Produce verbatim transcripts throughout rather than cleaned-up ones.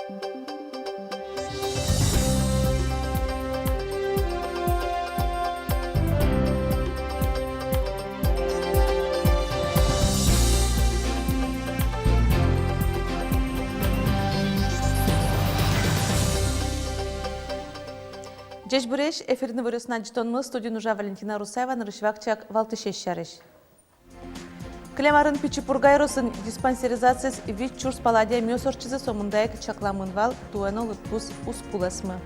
Ӟечбуресь! Эфирын «Иворъёс» но ӝытонмы, студиын ужа Валентина Русаева. Нырысь вакчияк валтӥсез сярысь. Кылем арын Пичи Пурга ёросын диспансеризациез вить сюрс пала адямиос ортчизы, со мында ик чакламын вал, туэ но лыдпус уз кулэсмы.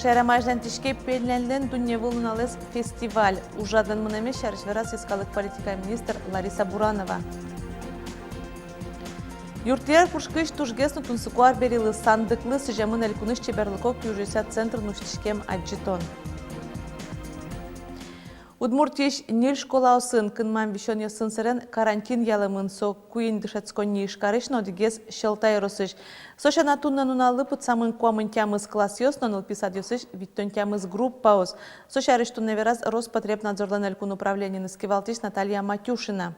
Шаерамы азьланьтӥське Пельняньлэн дунневыл нуналэз фестиваль. Ужрадлэн мынэмез сярысь вераз йӧскалык политикая министр Лариса Буранова. Юртъер пушкысь тужгес но тунсыко арберилы, сандыклы сӥземын элькунысь чеберлыко киужъёсъя центрын усьтӥськем адӟытон. Удмуртиысь ньыль школаосын кынмам висёнъёсын сэрен карантин ялэмын. Со куинь дышетсконни Ижкарысь но одӥгез Сьӧлта ёросысь. Со сяна, туннэ нуналлы пытсамын куамын тямыс классъёс но нылпи садъёсысь витьтон тямыс группаос. Со сярысь туннэ вераз Роспотребнадзорлэн элькун управлениеныз кивалтӥсь Наталья Матюшина.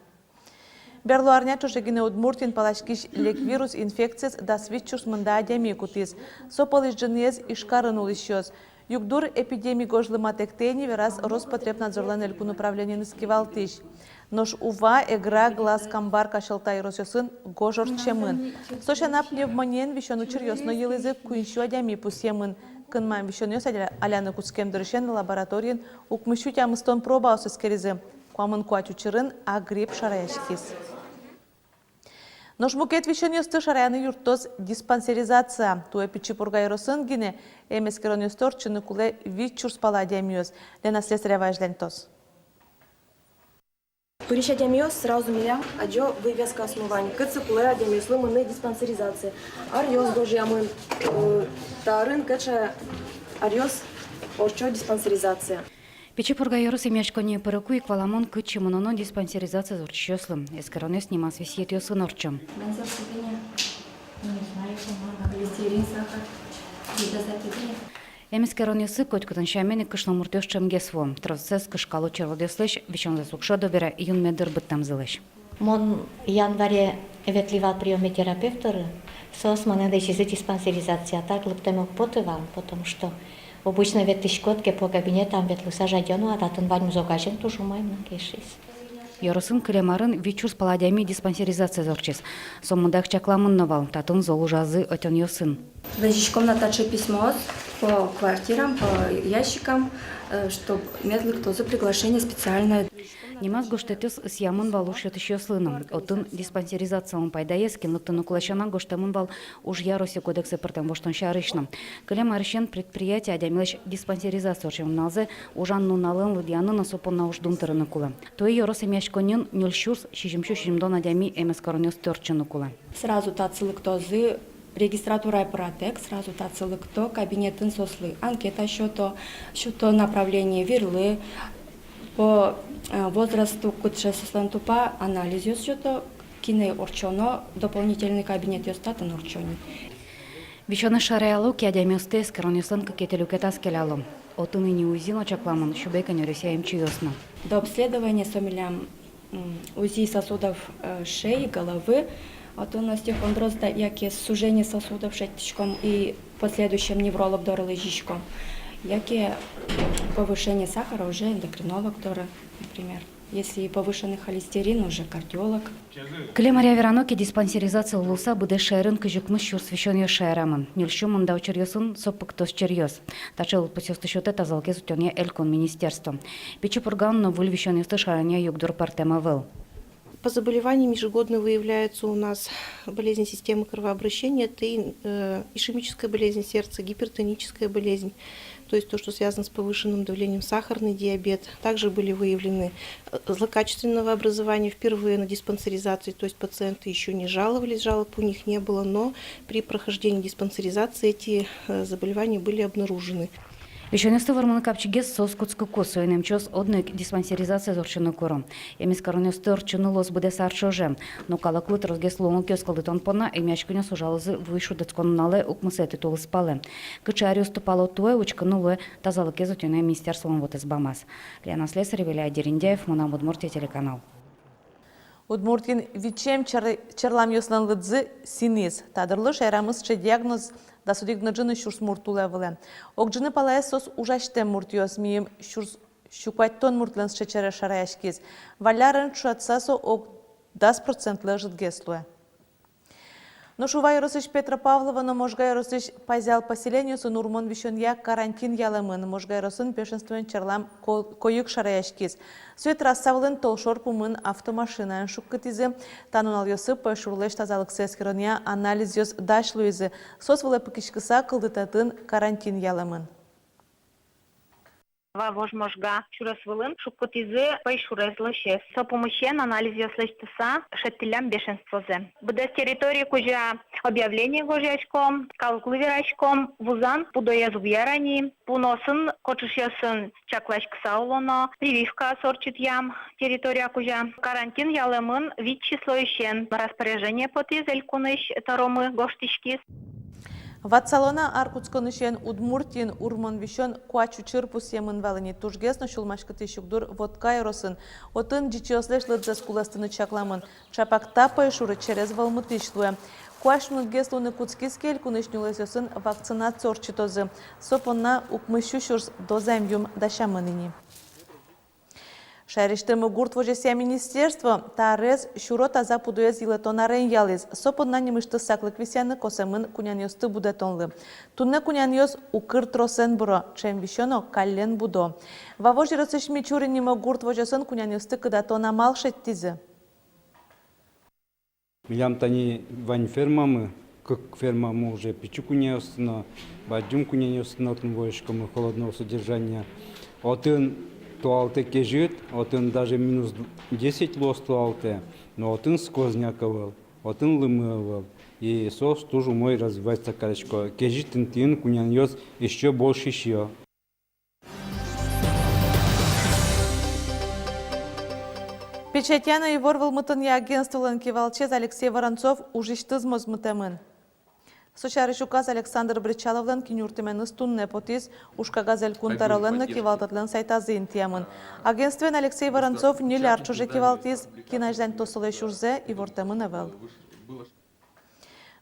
Берло арня ӵоже гинэ Удмуртиын паласькись леквирус инфекциез дас вить сюрс мында адями кутӥз. Со пӧлысь ӝыныез Ижкарын улӥсьёс. Югдур эпидеми гожлы матэктэ ини, вераз Роспотребнадзорлэн элькун управлениеныз кивалтӥсь. Нош Ува, Эгра, Глаз, Камбарка, Сьӧлта ёросъёсын гож ортчемын. Со сяна, пневмониен висён учыръёс но йылӥзы, куинь сю адями пусъемын. Кынмам висёнъёс аля-, аляны кутскем дырысен лабораториын укмыс сю тямыстон пробаос эскеризы. Куамын куать учырын А грипп шараяськиз. Нош мукет висёнъёсты шараяны юрттоз диспансеризация. Туэ Пичи Пурга ёросын гинэ эмэскеронъёсты ортчыны кулэ вить сюрс пала адямиос. Лена Слесарева азьланьтоз. Пырись адямиос сразу милям адӟо вывескаосмы вань, кытчы кулэ адямиослы мыныны диспансеризация. Аръёс гожъямын, э, та арын кыӵе аръёс ортчо диспансеризация. Пичи Пурга ёрос эмъяськонние пырыку ик валамон, кытчы мыноно диспансеризациез ортчисьёслы. Эскеронъёс нимаз висъетъёсын ортчо. Холестерин, сахар. Эмэскеронъёсы котькытын сямен ик кышномуртъёс ӵемгес вуо. Тросэз кышкало черодъёслэсь, висёнзэс уг шӧдо бере, юнме дыр быдтэмзылэсь. Мон январе ветлӥ вал приёмный терапевт доры, соос монэ лэзизы диспансеризация, так лыктэме уг поты вал, потому что обычно ветлӥськод ке, по кабинетам ветлыса жадёно, а татын ваньмыз огазе но, туж умой мыным кельшиз. Ёросын кылем арын вить сюрс пала адями диспансеризациез ортчиз. Со мында ик чакламын но вал, татын зол ужазы ӧтёнъёсын. Лэзиськом на таӵе письмоос по квартирам, по ящикам, э, чтоб мед лыктозы приглашение специальное. Нимаз гожтэтъёс ысъямын вал уж сётӥсьёслы но. Отын диспансеризациялэн пайдаез кин лыктыны кулэ сяна гожтэмын вал Ужъя Россия кодексэ пыртэм воштон сярысь но. Кылем арысен предприятие адямилэсь диспансеризация ортчем нуналзэ ужан нуналэн лыдъяны но со понна уждун тырыны кулэ. Туэ ёрос эмъяськонниын ньыль сюрс сизьым сю сизьымдон адями эмэскеронъёсты ортчыны кулэ. Сразу татчы лыктозы, регистратурае пыратэк, сразу татчы лыкто, кабинетын соослы анкета сёто, сёто направление вирлы, по, э, возрасту, кыӵе соослэн тупа, анализъёс сёто, кинэ ортчоно, дополнительный кабинетъёс татын ортчо ни. Висёнэз шараяло ке, адямиосты эскеронъёслэн кыкетӥ люкетаз келяло. Отын ини УЗИ но чакламын, сюбекен ёросъя эмчиос но. Дообследование со милям, м, УЗИ сосудов, э, шеи, головы, отын остеохондроз да, яке сужение сосудов шедьтӥськом и в последующем невролог доры лэзиськом, яке повышение сахара уже эндокринолог доры, например. Если повышенный холестерин, уже кардиолог. Кылем аръя верано ке, диспансеризация луыса быдэс шаерын кызь укмыс сюрс висёнъёс шараямын. Ньыль сю мында учыръёсын со пыктос черъёс. Таӵе лыдпусъёсты сётэ тазалыкез утёнъя элькун министерство. Пичи Пургаын но выль висёнъёсты шараянъя югдур пӧртэм ӧвӧл. По заболеваниям ежегодно выявляются у нас болезни системы кровообращения, это и, э, ишемическая болезнь сердца, гипертоническая болезнь, то есть то, что связано с повышенным давлением, сахарный диабет. Также были выявлены, э, злокачественного образования впервые на диспансеризации, то есть пациенты ещё не жаловались, жалоб у них не было, но при прохождении диспансеризации эти, э, заболевания были обнаружены. Висёнъёсты вормыны капчигес соос кутскыку, соин эмчиос одно ик диспансеризациез ортчыны куро. Эмэскеронъёсты ортчыны луоз быдэс ар ӵоже. Но калыклы тросгес луонлыкъёс кылдытон понна эмъяськонъёс ужалозы вуись шутэтскон нуналэ, укмысэтӥ тулыспалэ. Кыӵе аръёс тупало туэ, учкыны луэ тазалыкез утёнъя министерстволэн вотэс бамаз. Лена Слесарева, Илья Дерендяев, «Мынам Удмуртие» телеканал. Удмуртиын вичем чер-, черламъёслэн лыдзы сӥньыс. Та дырлы шаерамы сыӵе диагноз дас одӥг но ӝыны сюрс мурт улэ вылэм. Ог ӝыны палаез соос ужасьтэм муртъёс, миым сюрс сю куатьтон муртлэн сыӵе через шараяськиз. Валлян арын ӵошатыса, со ог дас процентлы ӧжытгес луэ. Нош Ува ёросысь Петропавлово но Можга ёросысь Пазял поселениосын урмон висёнъя карантин ялэмын. Можга ёросын бешенствоен черлам ко-, койык шараяськиз. Сое трасса вылын толшор пумын автомашинаен шуккытӥзы. Та нуналъёсы пӧйшурлэсь тазалыксэ эскеронъя анализъёс дась луизы. Соос вылэ пыкиськыса кылдытэтын карантин ялэмын. Вавож, Можга сюрес вылын шуккытӥзы пӧйшурез лӧсез. Со пумысен анализъёс лэсьтыса шедьтӥллям бешенствозэ. Быдэс территори кузя объявление гожъяськом, калыклы вераськом, вузан пудоез уг яра ни, пуныосын, кочышъёсын чакласькыса улоно, прививкаос ортчытъям территория кузя. Карантин ялэмын вить числоысен, распоряжение потӥз, элькунысь тӧромы гожтӥськиз. Ватсалом на, ар кутсконысен Удмуртиын урмон висён куать учыр пусъемын вал ини. Тужгес но сюлмаськытӥсь югдур Вотка ёросын. Отын ӟичыослэсь лыдзэс кулэстыны чакламын. Чапак та пӧйшур через вӧлмытӥсь луэ. Куазь шуныт гес луыны кутскиз ке, элькунысь нюлэсъёсын вакцинация ортчытозы. Со понна укмыс сю сюрс дозаен юм дасямын ини. Шаерысьтымы гурт возёсъя министерство та арез сюро таза пудоез йылэтон арен ялӥз. Со понна нимысьтыз саклык висъяны косэмын кунянъёсты будэтонлы. Туннэ кунянъёс укыр тросэн быро, ӵем висё но каллен будо. Вавож ёросысь Мичурин нимо гурт возёсын кунянъёсты кыдатон амал шедьтӥзы. Милям тани вань фермамы, кык фермамы уже, пичи кунянъёсты но, бадӟым кунянъёсты но отын возиськомы холодного содержания. Отын туалтэ кезьыт, отын даже минус десять луоз туалтэ, но отын сквозняк ӧвӧл, отын лымы ӧвӧл. И соос туж умой развиваться карисько. Кезьыт интыын кунянъёс ещё больше сиё. Печатья но ивор вӧлмытонъя агентстволэн кивалтӥсез Алексей Воронцов ужысьтыз мозмытэмын. Со сярысь указ Александр Бречаловлэн киньюртэменыз туннэ потӥз. Ужкагаз Элькун Тӧролэн но Кивалтэтлэн сайтазы интыямын. Агентствоен Алексей Воронцов ньыль ар ӵоже кивалтӥз. Кин азьланьтоз солэсь ужзэ, ивортэмын ӧвӧл.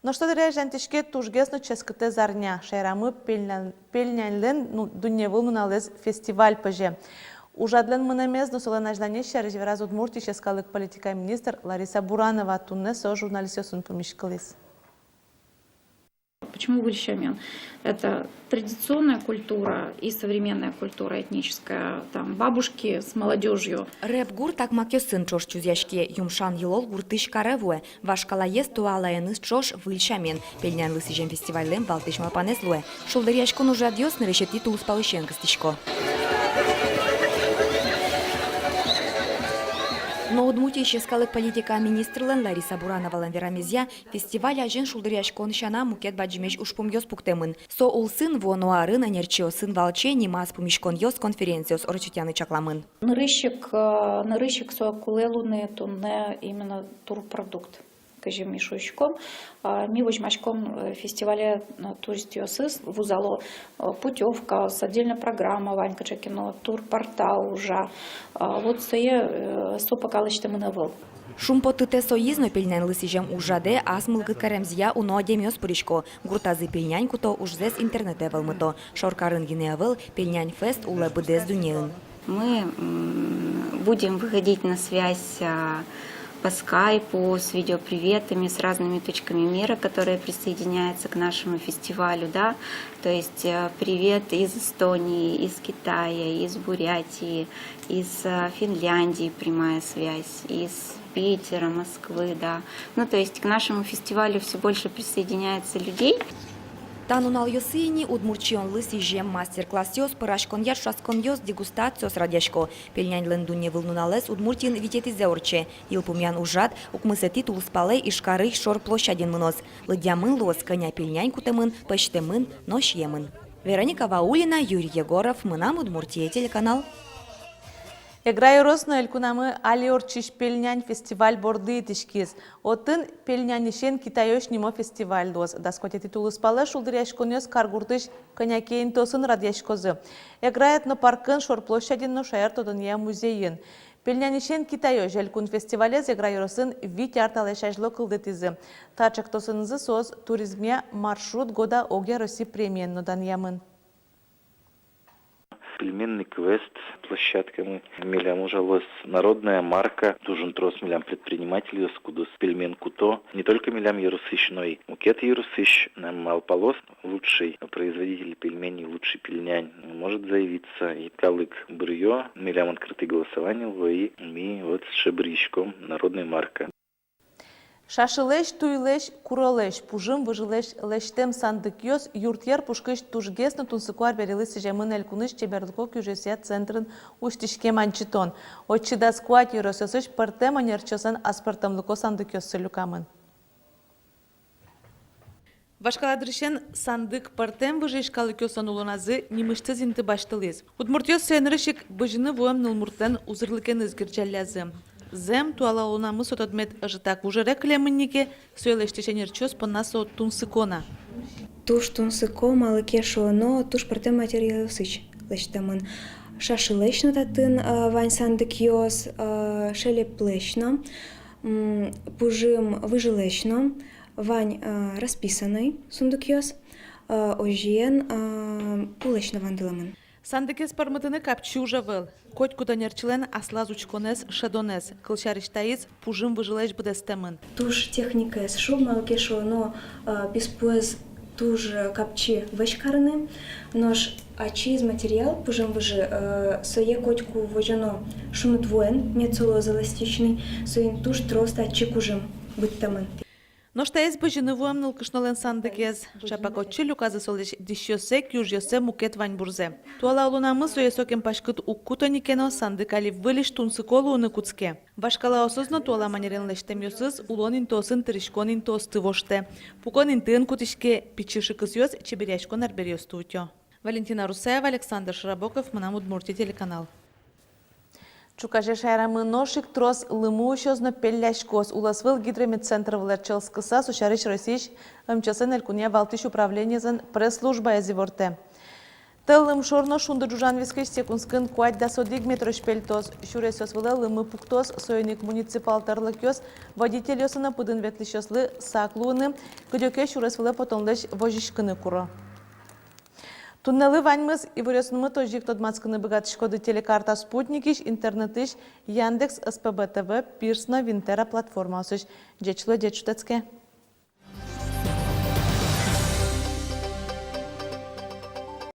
Нош со дыръя азьланьтӥське тужгес но ческытэз арня. Шаерамы пельня-, пельняньлэн, ну, дунневыл нуналэз фестиваль пӧзе. Ужрадлэн мынэмез но солэн азьланез сярысь вераз Удмуртиысь йӧскалык политика министр Лариса Буранова. Туннэ со журналистъёсын пумиськылӥз. Почему выль сямен? Это традиционная культура и современная культура этническая, там, бабушки с молодёжью. Рэп гурт акмакъёсын ӵош чузъяське, юмшан йылол гуртысь каре вуэ. Вашкалаез туалаеныз ӵош выль сямен. Пельняньлы сӥзем фестивальлэн валтӥсь малпанэз луэ. Шулдыръяськон ужрадъёс нырысетӥ тулыспалысен кыстӥсько. Но Удмуртиысь йӧскалык политика министрлэн Лариса Бурановалэн верамезъя, фестиваль азьын шулдыръяськон сяна мукет бадӟымесь ужпумъёс пуктэмын. Со улсын, вуоно арын ӧнерчиосын валче нимаз пумиськонъёс, конференциос ортчытъяны чакламын. Нырысь ик, э, нырысь ик со кулэ луыны туннэ именно турпродукт. Кызьы ми шуиськом, а, ми возьмаськом, э, фестивале, э, туристъёсыз, вузало, э, путёвкаос, отдельно программа вань кыӵе ке но, турпортал ужа. А, вот сое, э, со пока лэсьтэмын ӧвӧл. Шумпоттытэ соиз но, пельняньлы сӥзем ужрадэ ас мылкыд каремзыя уно адямиос пырисько. Гуртазы пельнянь куто, ужзэс интернетэ вӧлмыто. Шоркарын гинэ ӧвӧл, пельнянь фест улэ быдэс дуннеын. Мы, м, будем выходить на связь, а, по скайпу с видеоприветами, с разными точками мира, которые присоединяются к нашему фестивалю, да. То есть, э, привет из Эстонии, из Китая, из Бурятии, из, э, Финляндии прямая связь, из Питера, Москвы, да. Ну, то есть к нашему фестивалю всё больше присоединяется людей. Та нуналъёсы ини удмурт сиёнлы сӥзем мастер-классъёс, пӧраськонъя ӵошатсконъёс, дегустациос радъясько. Пельняньлэн дунневыл нуналэз Удмуртиын витетӥзэ ортче. Йылпумъян ужрад укмысэтӥ тулыспалэ Ижкарысь шор площадьын мыноз. Лыдъямын луоз, кӧня пельнянь кутэмын, пӧзьтэмын но сиемын. Вероника Ваулина, Юрий Егоров, «Мынам Удмуртие» телеканал. Эгра ёрос но элькунамы али ортчись пельнянь фестиваль борды итӥськиз. Отын «Пельняньысен Китайозь» нимо фестиваль луоз. Дас куатетӥ тулыспалэ шулдыръяськонъёс каргуртысь кӧня ке интыосын радъяськозы: Эгра этнопаркын, шор площадьын но шаертодонъя музейын. Пельняньысен китайёс элькун фестивалез Эгра ёросын вить ар талэсь азьло кылдытӥзы. Та ӵектосэнызы соос «Туризмъя маршрут года» огъя Росси премиен но данъямын. Пельменный квест площадкамы милям ужалоз, народная марка. Туж трос милям предпринимательёс, кудъёсыз пельмен куто. Не только милям ёросысь, но и мукет ёросысь. Нам малпалоз, лучший производитель пельменей, лучший пельнянь может заявиться. И калык быръё, милям открытый голосование луэ, и ми вот сыӵе быръиськом, народная марка. Шашылэсь, туйлэсь, куролэсь, пужым выжылэсь лэсьтэм сандыкъёс юртъер пушкысь тужгес но тунсыко арбериез сӥземын элькунысь чеберлыко киужъёсъя центрын усьтӥськем адӟытон. Отчы дас куать ёросысь пӧртэм ӧнерчиослэн аспӧртэмлыко сандыкъёссы люкамын. Вашкала дырысен сандык пӧртэм выжыысь калыкъёслэн улоназы нимысьтыз инты басьтылӥз. Удмуртъёс сое нырысь ик бызьыны вуэм нылмуртлэн узырлыкеныз герӟаллязы. Зэм, туала улонамы со тодмет ӧжытак вужере кылемын ни ке, сое лэсьтӥсь ӧнерчиос понна со тунсыко на. Туж тунсыко, малы ке шуоно, туж пӧртэм материалъёсысь лэсьтэмын. Шашылэсь но татын, а, вань сандыкъёс, а, шелеплэсь но, м, пужым выжылэсь но, вань, а, расписанный сундукъёс, а, озьыен, а, пулэсь но вандылэмын. Сандыкез пӧрмытыны капчи уж ӧвӧл. Котькуд ӧнерчилэн аслаз учконэз, шӧдонэз. Кылсярысь, таиз пужым выжылэсь быдэстэмын. Туж техникаез шуг, малы ке шуоно, а, писпуэз туж капчи вӧсь карыны, нош ачиз материал пужым выжы, э, сое котьку возёно шуныт вуэн, мед со луоз эластичный, соин туж трос татчы кужым быдтэмын. Нош таиз бызьыны вуэм нылкышнолэн сандыкез. Чапак отчы люказы солэсь дӥсьёссэ, киужъёссэ, мукет ваньбурзэ. Туала улонамы сое сокем паськыт уг куто ни ке но, сандык али выльысь тунсыко луыны кутске. Вашкалаосыз но туала манерен лэсьтэмъёсыз улон интыосын тыриськон интыосты воштэ. Пукон интыын кутӥське, пичи шыкысъёс чеберъяськон арбериосты утё. Валентина Русаева, Александр Широбоков, «Мынам Удмуртие» телеканал. Ӵуказе шаерамы нош ик трос лымы усёз но пелляськоз. Улосвыл гидрометцентр вылэ чылкыса, со сярысь Россиысь МЧС-лэн элькунъя валтӥсь управлениезлэн пресс-службаез ивортэ. Тӧл лымшор но шунды ӝужан вискысь секундскын куать-дас одӥг метрозь пельтоз. Сюресъёс вылэ лымы пуктоз, соин ик муниципал тӧрлыкъёс водительёслы но пыдын ветлӥсьёслы сак луыны, кыдёке сюрес вылэ потонлэсь возиськыны куро. Туннэлы ваньмыз. Иворъёсынмы озьы ик тодматскыны быгатӥськоды Телекарта спутникысь, интернетысь, Яндекс, СПБ ТВ, Пирс но Винтера платформаосысь. Ӟеч луэ, ӟеч шутэтске.